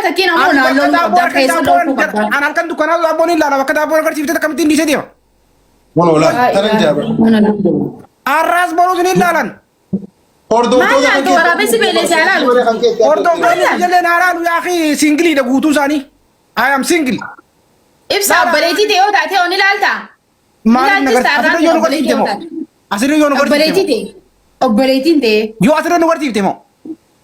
Sakiin ammoo Ani bakka naannoo daabboo qabdaa harka keessa daabboon dhorkuu qabdaa. an halkan dukkanaa daabboon hin laala bakka daabboon agarsiifte akkamittiin dhiisee deema. Kun olaa tanan jaaba. Arraas boruus ni ilaalan. Hordoftoota Maal laaltu waraabessi beelessi haa laalu. Hordoftoonni ijoolleen haa laalu yaa akhi singiliidha guutuu isaanii. I am single. Ibsa obboleettii ta'e yoo taate on ilaaltaa? Maaliif na Ilaalchista garsiifte? Asirra yoo nu garsiifte moo? Asirra yoo nu garsiifte Obboleettii moo? ta'e. Obboleettiin ta'e. Yoo asirra nu garsiifte moo?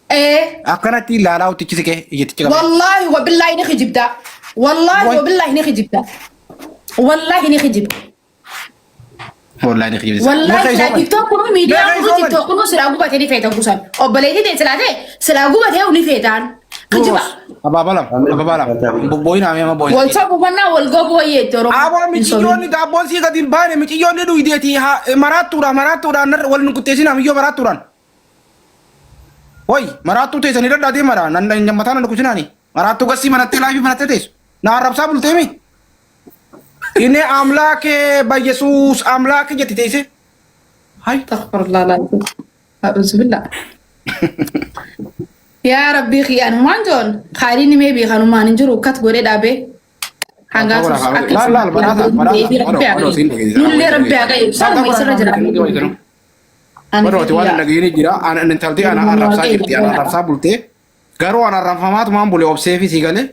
Ee. Akkanatti ilaalaa uttichi siqee ijjittichi qabee. Wallaahi wabillaahi ni kijibda. Wallaahi Wai. wabillaahi ni kijibda. Wallaahi ni kijibda. Wallaahi ni kijibda. Wallaahi silaa TikTok kunuu miidiyaa Meeqa kunuu isoo TikTok kunuu silaa gubatee ni feeta kusan. Obboleettii ta'e silaa ta'e silaa gubatee ni feetaan. Kijiba. Abaabaa lama. Abaabaa lama. Booyinaa mee amma booyinaa. Wal sobu mannaa wal gobu wayyeetti Oromoo. Aboo miciyyoonni daabboon sii gadi hin baane miciyyoonni dhuydeeti maraattuudhaan maraattuudhaan wal hin qixxeessinaa miyyoo maraattuudhaan. Wai maraattuu teessanii dhadhaa deemadha nan mataa nan dhukkubsinaani maraattuu gassii manattee laayifii manattee teessu na arrabsaa bulteemi. Inni amlaake bayyesuus amlaake jetti teessee. Hai. Astaghfirullah alazim. A'uuzu billah. Yaa Rabbii kiyyaan waan joon kaaliin mee beekanumaan hin jiru kat godhee dhaabee. Hangaa sus akka Laal laal badhaasa badhaasa. Nullee Rabbi haa qabu. Saanuma isirra jira. Ani Warra waan hin dhageenye jira. Ana intalti ana arrabsaa jirti. Ana arrabsaa bultee. Garuu ana arrabfamaatu maan bule obsee fi sii galee.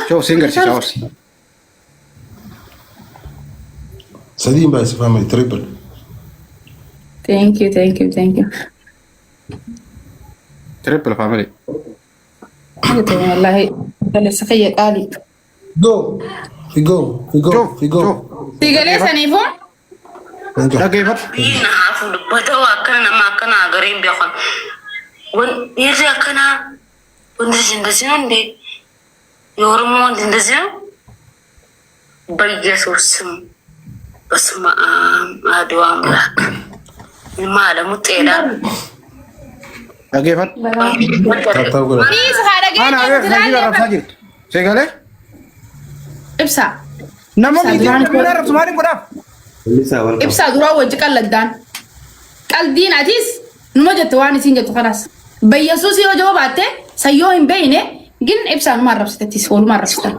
Shoo siin garsiisa obsi. Sadiin baay'ise family triple. Thank you, thank you, thank you. Triple family. Wallahi, galeessa kiyya qaalii. Go. We go. We go. Shoo We go. shoo. Si galee saniifuu Thank you. Dhaggeeffadhu. Naafu dubbata waa akkana nama akkana agaree hin beekan. Wan dhiirri akkanaa ወንድ እንደዚህ ነው እንዴ? የኦሮሞ ወንድ እንደዚህ ነው? በኢየሱስ ስም በስመ አብ አሐዱ አምላክ ማለሙ ጤና Dhaggeeffadhu. Tap tap godha. Dhiis haa Ana dhageenye abeer kan jiraallee arrabsaa jirtu. Si galee. Ibsaa. Nama Ibsaa miidiyaa duraan namni arrabsu maaliin godhaaf? Lisa, welcome. Ibsaa duraa wajji qalladdaan. Qaldiin atis numa jette waan isiin jettu kanaas. Bayyasuus yoo jaba baatte sayyoo hin beeyne gin ibsaa numa arrabsitettis waluma arrabsitan.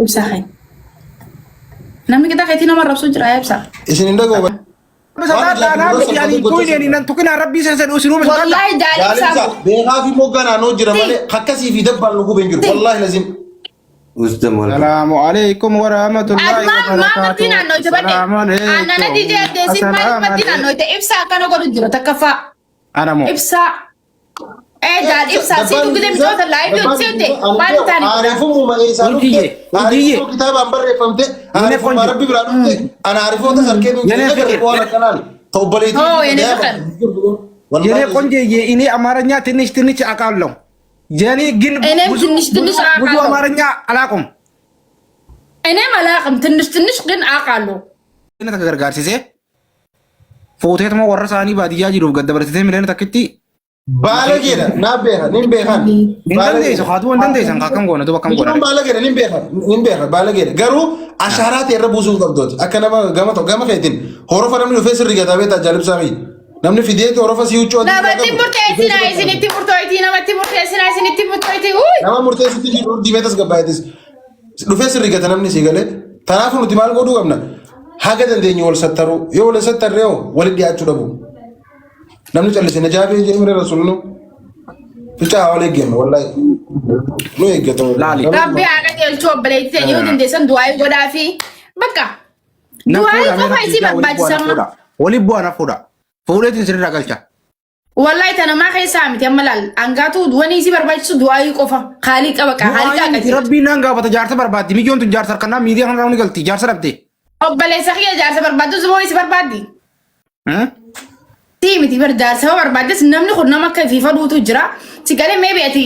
Ibsaa kan. Namni qixa keetii nama arrabsuu jira yaa ibsaa. Isin hin dhaga'u. Sodaadhaa miti ani hin tuqineen nan tuqinaa rabbii seensa dhuusinuu sodaadhaa. Wallaahi jaal ibsaa. Jaalimsa beekaa fi moggaa naannoo jira malee akkasii fi dabbaan nu gubeen jiru. Wallaahi lazim. Wisdom, welcome. Salaamu alaikum wa rahmatullahi wa Ati maal maal matti barakaatuh. naannoo badhe? Salaamu Aannan alaikum. DJ addeessin maal Assalaamu matti naannoo alaikum. ibsaa akkana godhu jira takkaffaa. Ana moo? Ibsaa. Ee jaal ibsaa siitu gide micoota laayif hojjette maal taane godhaa? Aariifummaa isaa dhufte, Urjiyye, urjiyye. aariifummaa kitaabaan barreeffamte, Yene aariifummaa konjo. rabbi biraa dhufte, ana aarifoota sarkee nuti Yene agarre fikir. waan akkanaan ta'u Oh, yene fikir. የኔ ቆንጆ እኔ አማርኛ ትንሽ ትንሽ አውቃለሁ። የኔ ግን እኔም ብዙ ትንሽ ትንሽ ብዙ አውቃለሁ። አማርኛ አላውቅም። እኔም አላውቅም ትንሽ ትንሽ ግን አውቃለሁ። Inni takka gargaarsisee fuuteetuma warra isaanii baadiyyaa jiruuf gad dabarsitee miliyoona takkitti Baalageedha, naa beeka, nin beekan. hin dandeessu. Haa du'u hin dandeessan akkam goona duuba akkam Miidhaan goona. baalageedha, nin beeka, nin beeka, baalageedha. Garuu ashaaraa ta'e irra buusuu qabdooti. Akka nama gama tokko gama keetiin horofa namni dhufee sirrii gataa beektaa jaalibsaa fi namni fideeti horofa si huccuu adii Namatti murteessinaa isinitti murtooyti namatti murteessinaa isinitti murtooyti. Uy! Nama murteessitti jiru diimeetas gabaayetis dhufee sirrii gata namni si galee. Kanaafuu nuti maal godhuu qabna? Haga dandeenyu wal sattaruu yoo wal sattarree hoo walitti dhiyaachuu dhabu. Namni callise na jaabee jedhee mira rasuullu ficaa wal eegganna wallaahi. Nu eeggata. Laali. Rabbi haa qajeelchu obboleettii ta'e yoo dandeessan du'aayii godhaafi bakka Na du'aayii fuudha mee qofa rabbii isii ijaa walitti bu'aa na barbaachisa amma. fuudha. Walitti bu'aa na fuudha. Fuudheetiin sirrii galcha. Wallahi tana maa keessaa miti amma laal hangaatu wani isii barbaachisu du'aayii qofa haalii qaba qaa haalii qaa Du'aayin qajeelchu. rabbiin naan gaafata jaarsa barbaaddi. Miyyoon tun jaarsa harkannaa miidiyaa kanarraa ni galti. Jaarsa dhabde. Obboleessa kiyya jaarsa barbaaddu moo isi barbaaddi? Sii miti bar jaarsa barbaaddes namni kun nama akka fiifa dhuutu jira. Si galee maybe ati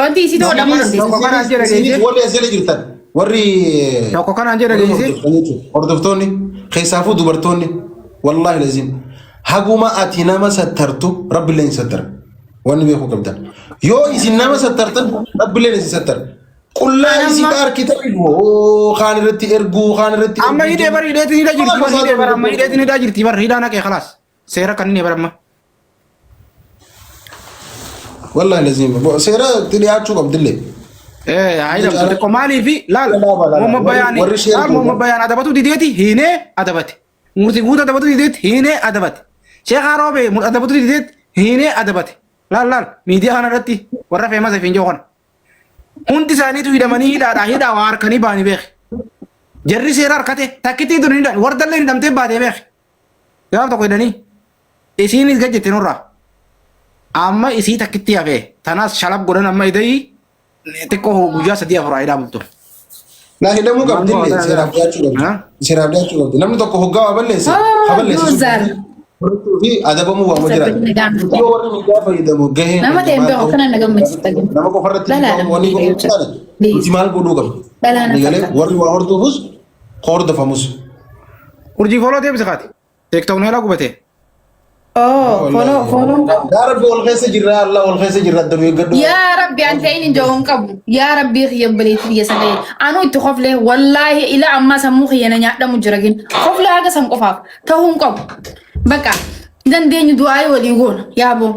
wanti isii ta'uu dhabuu dandeessa. Tokko kanaan jedha Isinis geesse. warri as jala jirtan warri Tokko kanaan jedha geesse. hordoftoonni keessaafuu dubartoonni wallaahi lazim haguma ati nama sattartu rabbiillee hin sattara wanni beekuu qabdan yoo isin nama sattartan rabbiillee isin sattara qullaa Anamma- isin harkita oo kaan irratti erguu kaan irratti Amma hidhee bar hidheetiin hidhaa jirti bar hidhee bar amma hidheetiin hidhaa jirti bar hidhaa naqee khalaas. Seera kan inni bar amma. Wallaahi lazim seera itti dhiyaachuu qabdillee. Haa hidhamtu xiqqoo maaliifi laal Laala, laala. Muhammad Bayaani Warri share laal Muhammad godhan. Bayaan adabatu dideeti hiinee adabate. Murtii guutuu adabatu dideeti hiinee adabate. Sheekh Haroobee adabatu dideeti hiinee adabate. Laal laal miidiyaa kana irratti warra feemasa fi hin jiru kana. Hundi isaaniitu hidhamanii hidhaadhaa hidhaa waa harkanii baanii beeki. Jarri seera harkate takkittii tun hin hidhan wardallee hidhamtee baatee beeki. Gaaf tokko hidhanii isiinis gad jette nurraa. Amma isii takkitti hafee tanaas shalab godhan amma idayii xiqqoo guyyaa sadii afur hidhaa bultu. Laa hidhamuu qabdillee seeraaf dhiyaachuu qabdi. Seeraaf dhiyaachuu qabdi. Namni tokko hoggaa waa balleesse haa balleesse sun User. fudhachuu fi adabamuu waama jira. Yoo warri miidiyaa fayyadamu gaheen Nama ta'e hin beeku akkana na gammachiista. nama qofarratti Dhalaa nama wanni miidha godhuu taane nuti maal godhuu qabna? Dhalaa na Ni galee fakkaata. warri waa hordofus hordofamus. Urjii foloo deebise kaati. TikTok nu gubate. Oh, follow, follow. Yaa Rabbi wal keessa jirra Allah wal keessa jirra adda nu eeggadhu. Yaa Rabbi an ta'in hin jiru hin qabu. Yaa Rabbi kiyya obboleettii kiyya sagalee. Anuu itti koflee wallaahi ila ammaa sammuu kiyya na nyaadhamu jira gin. Koflee haga san qofaaf ta'uu hin qabu. Bakka dandeenyu du'aayii walii goona yaa boo.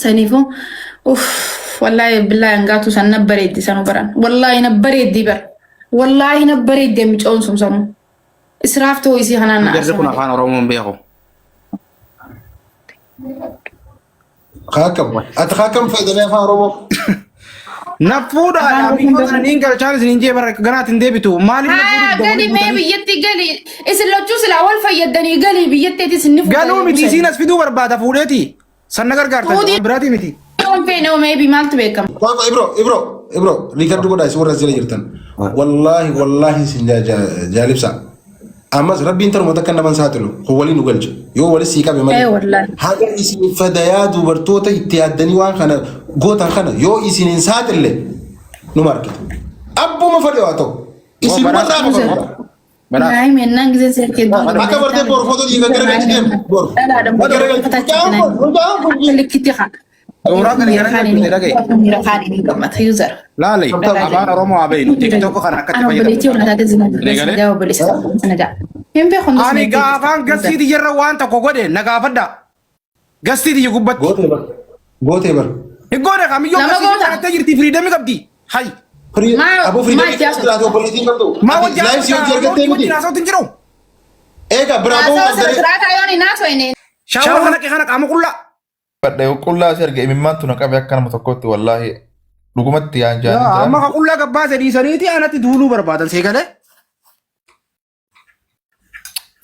Saniifuu uff wallaahi billaahi hangaatu san na bareeddi sanu baran. Wallaahi na bareeddi bara. Wallaahi na bareeddi micoon sun sanuu. Israaf ta'uu isii kanaan na Jarri kun aarsa. afaan Oromoo hin beeku. Kaakam. Ati kaakam fayyadamee afaan Oromoo. Na fuudhaa Afaan Oromoo biyyoota kana niin galchaan isin hin jee bara ganaatti hin deebitu. Maaliif na Haa fuudhuuf gali mee biyyatti gali isin lachuu silaa wal fayyadanii gali biyyatteetis isin ni fuudhanii Galuu miti buusanii. isiin as fiduu barbaada fuudheeti. San na gargaartan Fuudhii- waan biraatii miti. Yoon feene oo maybe maaltu beekama. Waaqa Ibro Ibro Ibro riikardii godhaa isin warra as jala jirtan. Wallaahi wallaahi isin jaalibsa. Ammas rabbiin tanuma takka naman saaxilu kun walii nu galcha yoo wali sii qabe malee. Ee wallaahi. Haga isin fadayaa dubartoota itti yaaddanii waan kana gootan kana yoo isin hin saaxille numa argitu. Abbuma fadhe haa ta'u. Isin warraa qofa. Badhaasa. Naayim ennaan giseen seerkee duuba. Akka bartee boru footoo dhiiga gara galchi deemu. Boru. Dhalaadha Gara galchi. booda Mucaan kun mucaan kun. Akka likkitti haa. Suuraa kana gara galchi dhagaye. Miira kaaniin hin gammata user. Laali afaan Oromoo haa beeknu TikTok kana akkatti Ana obboleettii fayyadamu. ol taate zina Eegalee? jaa obboleessa sana jaa. Hin beeku hundi Ani gaafaan gastii tiyyarra waan tokko godhe na gaafadha. Gastii tiyya gubbatti. Gootee bar. Gootee bar. Hin goone kamiyyoo Nama gastii goota. barattee jirti firiidamii qabdi. Hay. Firii Maa- aboo maa firiidamii itti haasofta? jiraate obboleettiin qabdu. Maa wajjin Laayif si hojii argattee miti. wajjin haasawutti hin jiru. Eega biraa bahuu Haasawaa qabda. sirraa yoon hin haasofne. Shaawara kana kana qaama qullaa. Badha qullaa si arge imimmaantu na qabe akka nama tokkotti wallaahi dhugumatti yaan Yaa, jaan Amma ka qullaa gabbaase dhiisaniiti anatti duuluu barbaadan seegalee.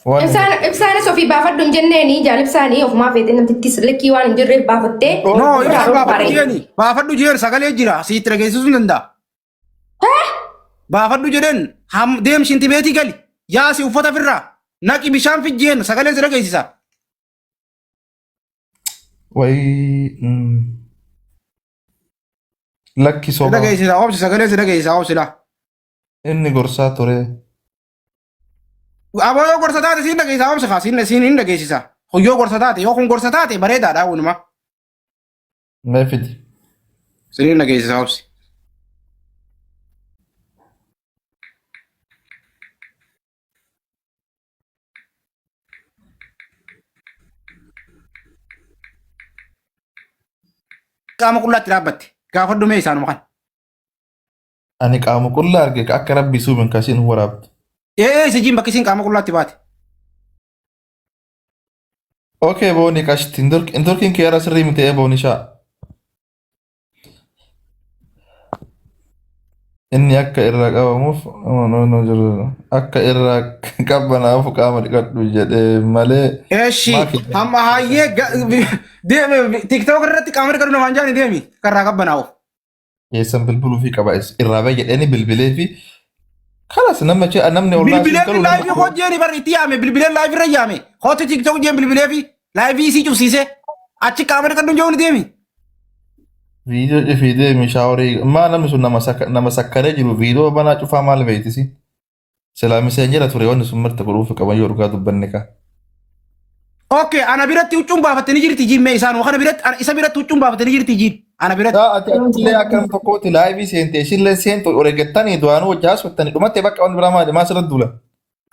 waan Ibsaan ibsaanis ofii baafadhu hin jenneeni jaal ibsaanii ofumaa feetee namtittis likkii waan hin jirreef baafattee. No, ofirraa ibsaan baafadhu bareeda. jeeni. Baafadhu jeen sagalee jira. Sitti dhageessisuu hin danda'a. Baafadhu jedheen ham deem shinti beetii gali. Yaasi uffata firraa. Naqi bishaan fijjeen sagaleen si dhageessisa. wayii lakki Si soba dhageessisa obsi sagaleen si dhageessisa obsi laa. inni gorsaa ture Aboo yoo gorsa taate siin dhageessisa obsi kaa siin siin hin dhageessisa. Yoo gorsa taate yoo kun gorsa taate bareedaadha walumaa. mee fidi Siin hin dhageessisa obsi. Qaama qullaatti dhaabbatte. Gaafadhu mee isaanuma kana. Ani qaama qullaa arge ka akka rabbi suumin kasiin waraabde. Ee isa jiin bakki isiin qaama qullaatti baate. Okay booni qashti intorkiin kee irra sirrii miti ee booni shaa. Inni akka irraa qabamuuf no, no, no, jiru. Akka irraa qabbanaa'uuf qaama dhiqadhu jedhee malee Eshi maa kiyya. hamma hayyee deeme TikTok irratti qaama dhiqadhu namaan jaani deemi karraa qabbanaa'uuf. Eessan bilbiluu fi qaba irraa bahe jedheeni bilbilee fi kalas nama namni ollaa sun Bilbilee fi galu nama laayivii hojjeeni barri itti yaame bilbilee laayivii irra yaame hootti TikTok jeen bilbilee fi laayivii isii cufsiise achi qaama dhiqadhu hin deemi. Viidiyoo cufii deemi shaaworii maa namni sun nama nama sakkaree jiru viidiyoo banaa cufaa maal beektisi silaa miseenjera ture wanni sun marti godhuuf qaban yoo dhugaa dubbanne ka. Okay, ana biratti huccuun baafatte ni jirti jiin mee isaan kana biratti isa biratti huccuun baafatte ni jirti jiin ana biratti. Daa ati atillee akka nama tokkooti laayivii seente ishillee seentu oreeggattanii du'aanuu wajji haasoftanii dhumatte bakka wanni biraa maali maa sirra duula.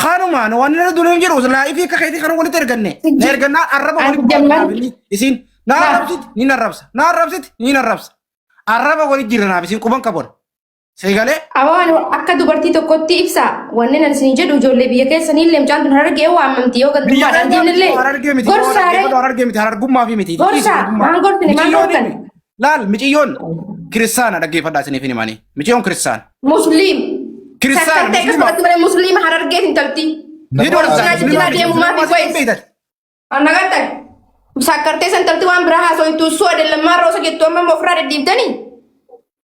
Kanumaan waan inni dura hin jiru laayivii akka keetii kana walitti erganne. Na ergannaa arraba Ati walitti jamman- isiin na arrabsiti ni narrabsa na arrabsiti ni narrabsa arraba walitti jira naaf isiin quban qaban. Seegalee Abaan akka dubartii tokkotti ibsa wanneen ani isin jedhu ijoollee biyya keessanii illee mucaan tun harargee waamamti yoo biyya gandummaadhaan keenya miti jennellee harargee miti gorsaare harargee miti harargummaa fi miti. Gorsa, maan gorsine, maan gorsan? Laal miciyyoon kiristaana dhaggeeffadhaa isiniif hin himanii. Miciyyoon kiristaana. Musliim. Kiristaana, Sakkartee Musliima. akkasumatti malee musliima harargee hin talti. Ni dorsa. Oromia jijjiirraa deemu maafi kwais. Annagattan. Sakkartee san talti waan biraa haasoo suu adelammaa roosa jettu amma immoo ofirraa deddeebitanii.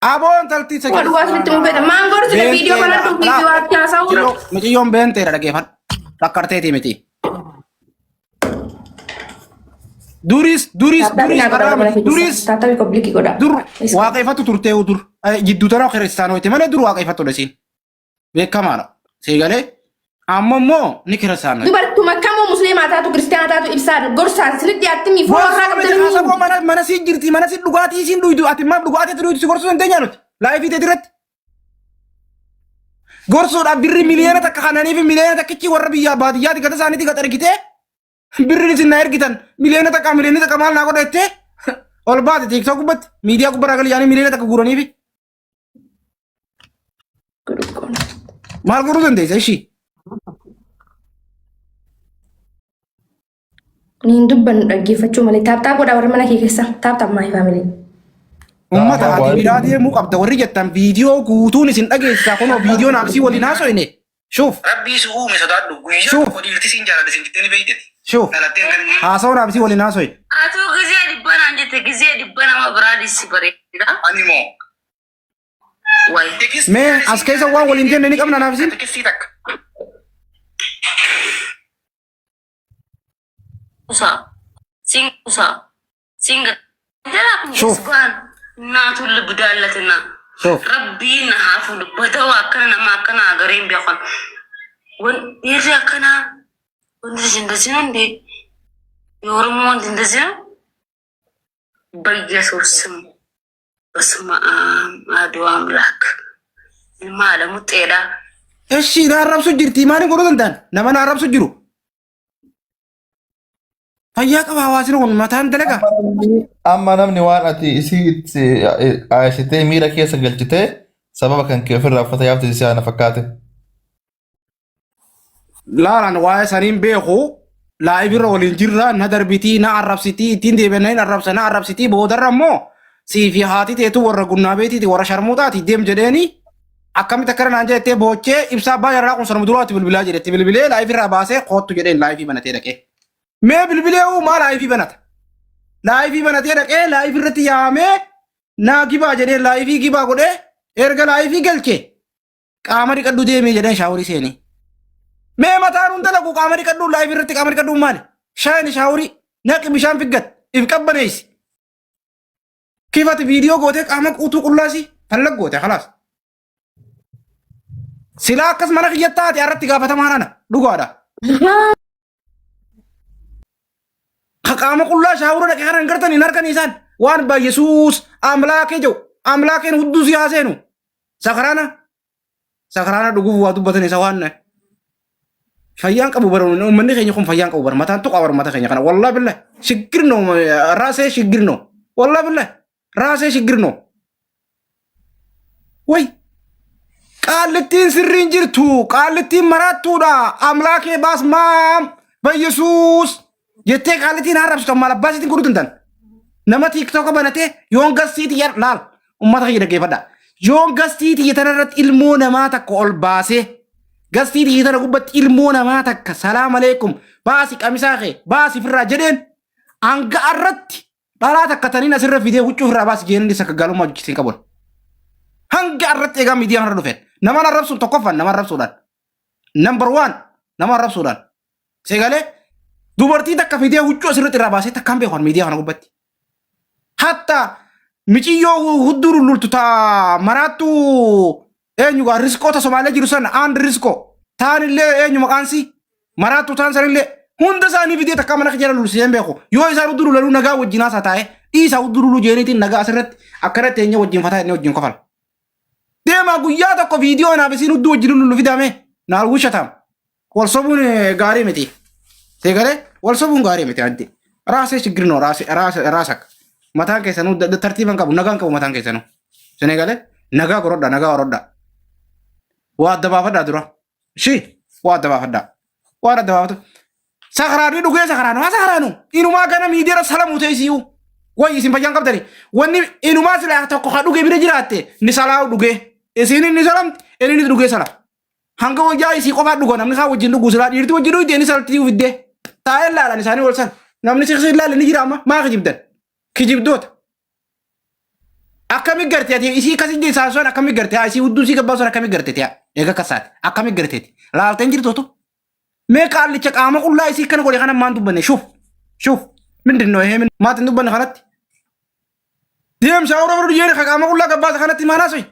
Aboon taltii Waa dhugaa isinitti mul'ata. Maan gorsine viidiyoo kana dhuunfii waatti haasa'u. Miciyyoon beenteedha dhaggeeffadhu. Sakkarteetii miti. Duris duris duris duris Taatabii kobblikii godha. dur waaqeffatu turtee dur jidduu tana kiristaanootti malee dur waaqeffattu dhasiin beekamaadha. Seegalee amma immoo ni kiristaanoo. Dubartuma kamuu musliimaa taatu kiristaanaa taatu ibsaa gorsaa isinitti dhiyaatti mi fuula irraa qabdanii. Mana mana sii jirti mana sii dhugaatii siin dhuydu ati maaf dhugaatii dhuydu si gorsuu dandeenya nuti laayifii ta'e irratti. Gorsuudhaaf birri miliyoona takka kananii fi miliyoona takkichi warra biyyaa baadiyyaatti gata isaaniitti gad ergitee birri isin na ergitan miliyoona takka miliyoona takka maal naa godha jettee ol baate tiiktook gubbatti miidiyaa gubbarraa gali yaanii miliyoona takka guuraniifi maal godhuu dandeessa ishii. Ni hin dubbannu dhaggeeffachuu malee taaptaa godhaa warra mana kee keessa taaptaa maayii faamilii. Uummata ati biraa deemuu qabda warri jettan viidiyoo guutuun isin dhageessisaa kunoo viidiyoo naafsii waliin haasofne shuuf Rabbii si uume sodaadhu. Guyyaa Shuuf. tokko dhiirti siin jaaladha siin jettee ni beekteti. shuuf Dhalattee hin galne. haasawaa naafsii waliin haasofne. Atuu gizee dhibba naan jette gizee dhibba nama biraa dhiisi bareeda. Ani moo. Wayi. Mee as keessa waan waliin jenne ni qabna naafsiin. Tikistii takka. Usa. Sin usa. Sin Shuuf. Naatu ልብዳለትና Shuuf. Rabbiin na haa fuudhu badawaa akkana nama akkana agareen beekan. Dhiirri akkanaa ወንድ ልጅ እንደዚህ ነው እንዴ? የኦሮሞ ወንድ እንደዚህ ነው? በኢየሱስ ስም በስመ አብ አሐዱ አምላክ ilma ጤዳ Eshi na arrabsu jirti maaliin godhuu danda'an nama na arrabsu jiru. Fayyaa qaba hawaasni kun mataan dalagaa. Amma namni waan ati isii itti aashitee miira keessa galchitee sababa kan kee ofirraa uffata yaafte si ana fakkaate. Laalaan waa'ee saniin beeku laayibirra waliin jirra na darbitii na arrabsitii ittiin deebiin arrabsa na arrabsitii boodarra immoo sii fi haati teetu warra gunnaa beetiiti warra sharmuutaati deem jedheeni akkamitti akkana naan jettee boochee ibsaa abbaa jarraa kun sanuma duraatti bilbilaa jedhetti bilbilee laayibirraa baasee koottu jedheen laayifii banatee dhaqee. Mee bilbilee uu maa laayifii banata? Laayifii banatee dhaqee laayifii irratti yaamee naa gibaa jedhee laayifii gibaa godhee erga laayifii galchee qaama dhiqadhu deemee jedheen shaaworii seenee. Mee mataan hunda dalagu qaama dhiqadhu laayifii irratti qaama dhiqadhu maali? Shaayini shaaworii naqi bishaan figgat if qabbaneessi. Kifati viidiyoo gootee qaama guutuu qullaasi fallag goote khalaas. Silaa akkas mana kiyya taate irratti gaafatamaan ana dhugaadha. Ka qaama qullaa shaawura dhaqee kana hin gartan hin harkan isaan waan baay'esuus amlaakee jedhu amlaakeen hudduu si haaseenu sakaraana sakaraana dhuguuf waa dubbatan isa waan fayyaan qabu bara uummanni keenya kun fayyaan qabu bara mataan tuqaa bara mata keenya kana wallaa billah shiggirnoo raasee shiggirnoo wallaa billah raasee shiggirnoo way qaallittiin sirriin jirtu qaallittiin maraattuudha amlaakee baas maam bayesuus jettee qaallittiin haarabsitu maal abbaa isiitiin godhuu danda'an nama tiiktooka banatee yoon gastii xiyya laal ummata kiyya dhaggeeffadha yoon gastii xiyya tana irratti ilmoo namaa takka ol baasee gastii xiyya tana gubbatti ilmoo namaa takka salaam aleekum baasi qamisaa kee baasi firraa jedheen hanga arratti dhalaa takka taniin asirra fidee huccuu firraa baasi jeenin isa gaggaalummaa hojjechiiseen qabuun. Hanga arratti egaa miidiyaa kanarra dhufeen nama arrabsuun tokkoffaan nama arrabsuudhaan number one nama arrabsuudhaan seegalee dubartii takka fidee huccuu asirratti irraa baasee takkaan beekan miidiyaa kana gubbatti. Hatta miciyyoo hudduu lullultu ta maraattu eenyu gaa riskoota Somaalee jiru sana aan riskoo taanillee eenyu maqaansi maraattu taan sanillee hunda isaanii fidee takka mana jala lulsiseen beeku yoo isaan hudduu luluu nagaa wajjin haasaa taa'e dhiisa hudduu luluu jeeniitiin nagaa asirratti akkanatti eenyu wajjin fataa inni wajjin kofala. Deemaa guyyaa tokko viidiyoo naaf isiin hudduu wajjin lullu fidame naal wushatam wal sobuun gaarii miti. Seegalee wal sobuun gaarii miti adde. Raasee shiggirnoo raasee raasak mataan keessanuu tartiiban qabu nagaan qabu mataan keessanuu. Senegalee Nagaa gorodha, nagaa horodha. Waa adda baafadhaa dura. Ishii waa adda baafadhaa. Waan adda baafatu. Sakaraanii dhugee sakaraanu haa sakaraanu. Inumaa gana miidiyaarra salamuu ta'e si'uu. Wayi isin fayyaan qabdani. Wanni inumaa silaa tokko ka dhugee bira jiraatte ni salaa'u dhugee. Isiin ni salamti inni ni dhugee sala. Hanga wayyaa isii qofaa dhuga namni kaan wajjin dhugu silaa dhiirti wajjin dhugde inni saltii fiddee. Taa'ee laalan isaanii wal san. Namni siqsii laalan ni jira amma maa kijibdan. Kijibdoota. Akkami garte ati isii akkasi isaan sun akkami garte haa isii hudduu isii gabbaa sun akkami garte tiya eega kasaati akkami garteeti laaltee hin jirtu mee qaallicha qaama qullaa isii kana godhe kana maan dubbanne shuf shuf mindin no ehee maat hin dubbanne kanatti deem shaawura bira jeeri qaama qullaa gabbaasa kanatti maan haasoi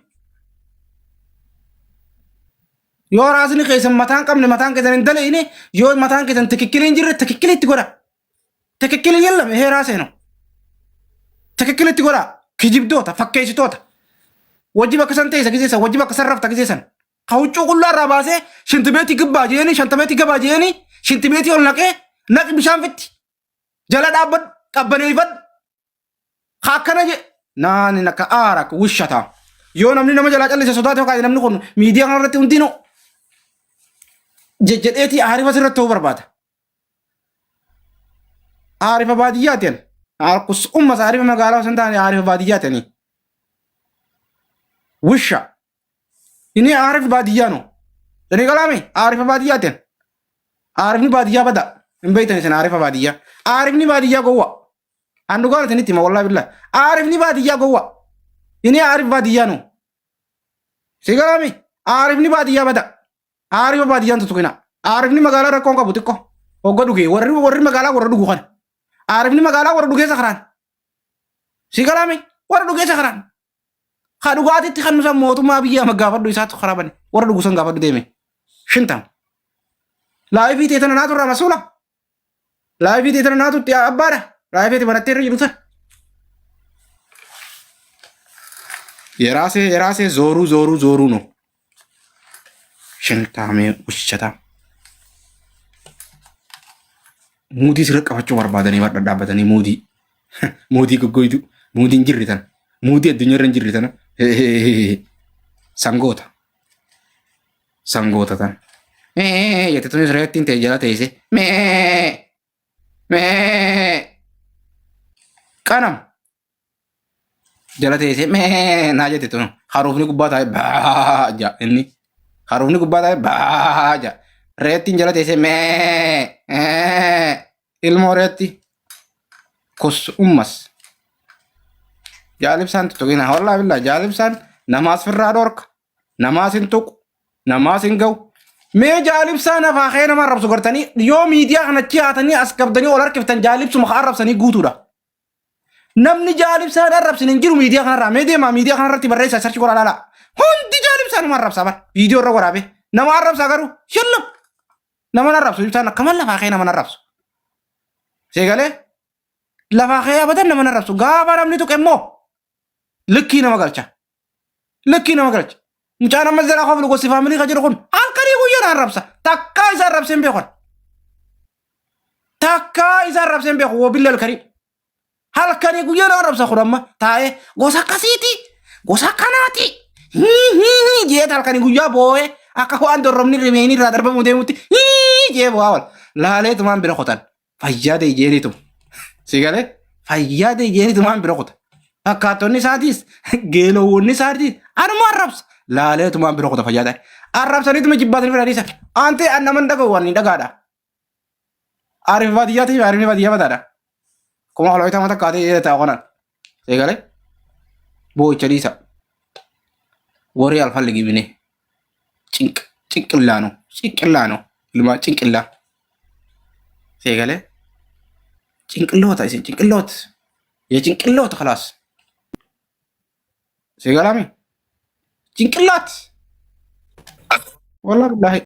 yoo raasni keessan mataan qabne mataan keessan hin daleeyne yoo mataan keessan tikikkilii hin jirre tikikkilii itti godha Tikikkili yellam heeraa seenu. Tikikkili itti godhaa. Kijibdoota, fakkeessitoota. Wajji bakka san teessa giseessan, wajji bakka san rafta giseessan. Ka huccuu qullaa irraa baasee shintibeetii gibbaa jeeni, shantameetii gabaa jeeni, shintibeetii ol naqee naqi bishaan fitti. Jala dhaabbadhu, qabbaneeffadhu. Ka akkana je naani akka aara akka wishata. Yoo namni nama jalaa callise sodaate yookaan namni kun miidiyaa kanarratti hundinuu jejjedheetii aarifa sirratti ta'uu barbaada. Aarifa baadiyyaati ani. Arkus ummas aarifa magaalaa osoo hin taane aarifa baadiyyaati ani. Wisha. Inni aarifa baadiyyaa no. Sanii galaame aarifa baadiyyaati ani. Aarifni baadiyyaa bada. Hin beektan isin aarifa baadiyyaa. Aarifni baadiyyaa gowwa. An dhugaan isinitti hima wallahi billahi. Aarifni baadiyyaa gowwa. Inni aarifa baadiyyaa no. Si galaame aarifni baadiyyaa bada. Aarifa baadiyyaan tuttuqina. Aarifni magaalaa rakkoon qabu xiqqoo. Hogga dhugee warri warri magaalaa warra dhugu kana. Aarifni magaalaa warra dhugee sakaraan. Si galaame warra dhugee sakaraan. Ka dhugaatitti kan nusan mootummaa biyya amma gaafadhu isaatu karaa bane warra dhugu san gaafadhu deeme. Shintam. Laayifii ta'e tana naatu irraa masuula. Laayifii ta'e tana naatu itti abbaadha. Laayifii ta'e banattee irra jiru tana. Yeraasee yeraasee zooruu zooruu zooruu no. Shintaamee ushata. Muudii sirra qabachuu barbaadanii bar dhadhaabbatanii muudii. Muudii goggoytu. Muudii hin jirre tana. Muudii addunyaa irra hin jirre tana. Sangoota. Sangoota tana. Mee jette tunis reettiin ta'e jala teesse. Mee. Mee. Qanam. Jala teessee mee naa jette tun haruufni gubbaa taa'ee baa ja inni haruufni gubbaa taa'ee baa ja reettiin jala teessee mee ilmoo reetti kus ummas jaalibsaan tuttuqina wallaahi billaa jaalibsaan namaas firraa dhorka namaas hin tuqu namaas hin ga'u mee jaalibsaan afaa kee nama arrabsu gartanii yoo miidiyaa kanatti haatanii as qabdanii ol harkiftan jaalibsuma ka arrabsanii guutuudha. Namni jaalibsaan arrabsine hin jiru miidiyaa kanarraa. Mee deemaa miidiyaa kanarratti barreessaa sarchi godhaa laalaa. Hundi jaalibsaan nama arrabsaa bara. Viidiyoo irra waraabee. Nama arrabsaa garuu shallab. Nama arrabsu ibsaan akkaman lafaa kee nama arrabsu. Seegalee lafaa kee abadan nama arrabsu. Gaafa namni tuqe immoo likkii nama galcha. Likkii nama galcha. Mucaan amma jalaa koflu gosi faamilii kan jiru kun halkanii guyyaa na arrabsa. Takkaa isa arrabsee hin beekan. Takkaa isa arrabsee hin beeku wabilla halkanii. Halkanii guyyaa na arrabsa kun amma taa'ee gosa akkasiiti gosa akkanaati. Hii jee halkanii guyyaa boo'ee akka waan dorromni rimeenii irraa darbamuu deemutti hii jee boo'aa wal laaleetumaan bira qotan. Fayyaa ta'e jeeniitu. Si galee fayyaa ta'e jeeniitumaan bira kuta. Fakkaattonni isaatiis geelowwonni isaatiis anuma arrabsa. Laaleetumaan bira kuta fayyaa ta'e. Arrabsaniituma jibbaatanii bira dhiisan. Aantee an naman dhaga'u waan hin dhagaadha. Aariif baadiyyaa ta'e aariifni baadiyyaa badaadha. Kuma holooyita mata kaatee taa'u kanaan. Si galee boo'icha dhiisa. Warri alfalli gibine. Cinq cinqillaa no cinqillaa no ilmaa cinqillaa. Seegalee cinqilloota isin cinqilloota የጭንቅሎት ክላስ seegalami cinqillaat wallah billahi.